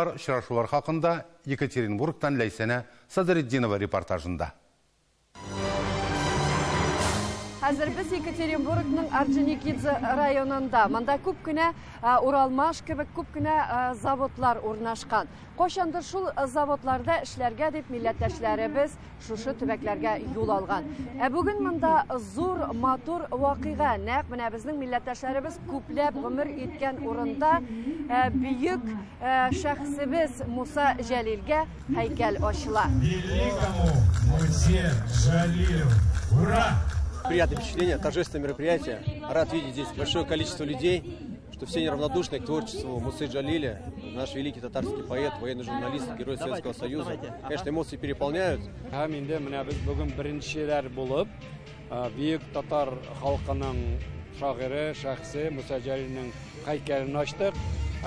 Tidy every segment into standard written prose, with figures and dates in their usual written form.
Очрашулар хакында Екатеринбургтан Ләйсәнә Садретдинова репортажында. Хәзер без Екатеринбургның Орджоникидзе районында. Монда күп кенә Уралмаш кебек күп кенә заводлар урнашкан. Кайчандыр шул заводларда эшләргә дип милләттәшләребез шушы төбәкләргә юл алган. Ә бүген монда зур матур вакыйга. Нәкъ менә безнең милләттәшләребез күпләп гомер иткән урында бөек шәхесебез Муса Җәлилгә һәйкәл ачыла. Великому Мусе Джалилю! Ура! Приятное впечатление, торжественное мероприятие. Рад видеть здесь большое количество людей, что все неравнодушны к творчеству Мусы Джалиля, наш великий татарский поэт, военный журналист, герой Советского Союза. Конечно, эмоции переполняют. Һәм инде менә без бүген беренчеләр булып бөек татар халкының шагыйре, шәхесе Муса Җәлилнең һәйкәлен ачтык.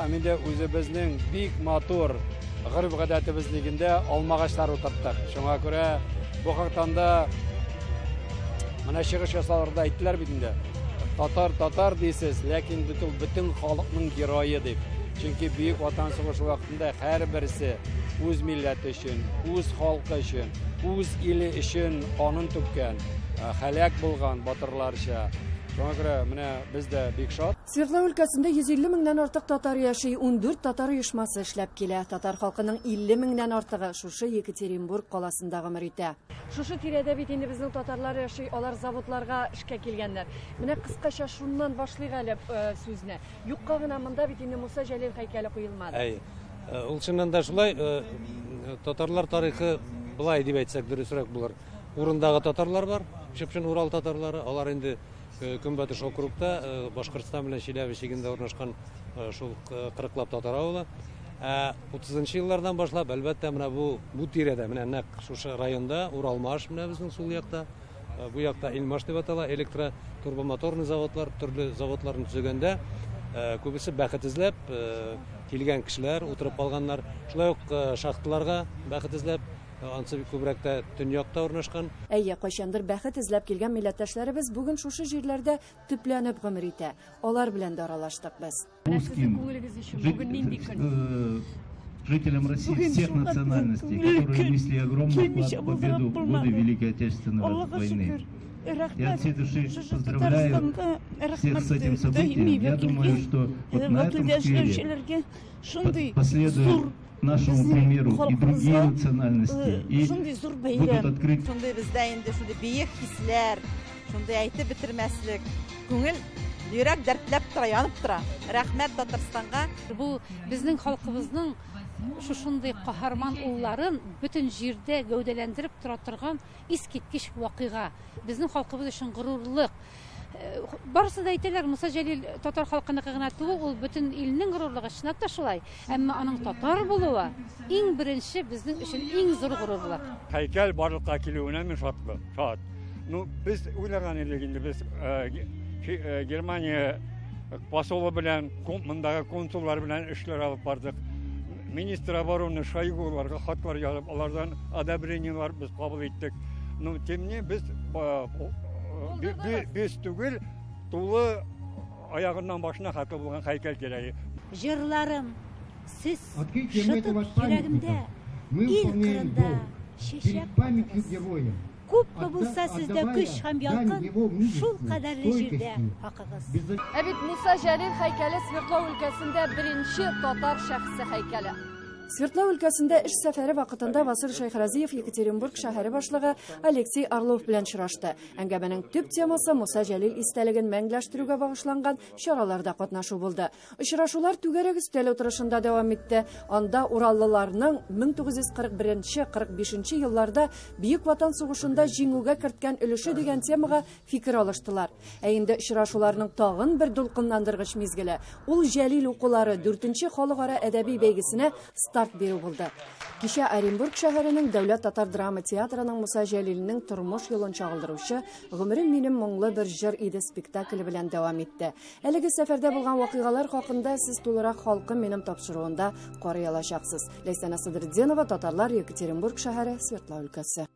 Һәм инде үзебезнең бик матур гореф-гадәтебез нигезендә алмагачлар утырттык. Шуңа күрә бу хактан да менә чыгыш ясаларда әйттеләр бит инде. Татар, татар дисез, ләкин бит ул бөтен халыкның герое дип. Чөнки Бөек Ватан сугышы вакытында һәрберсе үз милләте өчен, үз халкы өчен, үз иле өчен канын түккән, һәлак булган батырларча. Шуңа күрә менә без дә бик шат. Свердлов өлкәсендә 150 меңнән артык татар яши, 14 татар оешмасы эшләп килә. Татар халкының 50 меңнән артыгы шушы Екатеринбург каласында гомер итә. Шушы тирәдә бит инде безнең татарлар яши, алар заводларга эшкә килгәннәр. Менә кыскача шуннан башлыйк әле сүзне. Юкка гына монда бит инде Муса Җәлил һәйкәле куелмады. Әй, ул чыннан да шулай, татарлар тарихы былай дип әйтсәк дөресрәк булыр. Урындагы татарлар бар, чып-чын Урал татарлары, алар инде Көнбатыш округта, Башкортстан белән Чиләбе чигендә урнашкан шул 40лап татар авылы. Ә 30 еллардан башлап, әлбәттә, менә бу тирәдә, менә нәкъ шушы районда, Уралмаш менә безнең сул якта, бу якта Илмаш дип атала, электро-турбомоторный заводлар, төрле заводларны төзегәндә, күбесе бәхет эзләп килгән кешеләр, утырып калганнар. Шулай ук шахталарга бәхет эзләп, ансы бик күбрәк тә төньякта урнашкан. Әйе, кайчандыр бәхет эзләп килгән милләттәшләребез бүген шушы җирләрдә төпләнеп гомер итә. Алар белән дә аралаштык без. Русским жителям России всех национальностей, которые внесли огромный вклад в победу в годы Великой Отечественной войны. Я от всей души поздравляю всех с этим событием. Я думаю, что вот на этом сквере последуют нашему примеру и другие национальности, и будут открыты. Шундый бездә инде шундый бөек хисләр, шундый әйтеп бетермәслек. Күңел, йөрәк дәртләп тора, янып тора. Рәхмәт Татарстанга. Бу безнең халкыбызның шушындый каһарман улларын бөтен җирдә гәүдәләндереп тора торган искиткеч вакыйга. Безнең халкыбыз өчен горурлык. Барысы да әйтәләр, Муса Җәлил татар халкыныкы гына түгел, ул бөтен илнең горурлыгы, чынлап та шулай. Әмма аның татар булуы иң беренче безнең өчен иң зур горурлык. Һәйкәл барлыкка килүенә мин шатлы, шат. Ну, без уйлаган идек инде, без Германия посолы белән, мондагы консуллар белән эшләр алып бардык. Министр обороны Шойгуларга хатлар язып, алардан одобрениелар без кабул иттек. Ну, тем не без, без түгел, тулы аягыннан башына хәтле булган һәйкәл кирәк. Җырларым, сез шытып йөрәгемдә, ил кырында чәчәк атыгыз. Күпме булса сездә көч һәм ялкын, шул кадәрле җирдә хакыгыз. Ә бит Муса Җәлил һәйкәле Свердлов өлкәсендә беренче татар шәхесе һәйкәле. Свердлов өлкәсендә эш сәфәре вакытында Васил Шәйхразиев Екатеринбург шәһәре башлыгы Алексей Орлов белән очрашты. Әңгәмәнең төп темасы Муса Җәлил истәлеген мәңгеләштерүгә багышланган чараларда катнашу булды. Очрашулар түгәрәк өстәл утырышында дәвам итте. Анда ураллыларның 1941-45 елларда Бөек Ватан сугышында җиңүгә керткән өлеше дигән темага фикер алыштылар. Ә инде очрашуларның тагын бер дулкынландыргыч мизгеле ул Җәлил укулары 4нче халыкара әдәби бәйгесенә старт бирү булды. Кичә Оренбург шәһәренең Дәүләт татар драма театрының Муса Җәлилнең тормыш юлын чагылдыручы Гомерем минем моңлы бер җыр иде спектакле белән дәвам итте. Әлеге сәфәрдә булган вакыйгалар хакында сез тулырак Халкым минем тапшыруында карый алачаксыз. Ләйсәнә Садретдинова, Татарлар, Екатеринбург шәһәре, Свердлов өлкәсе.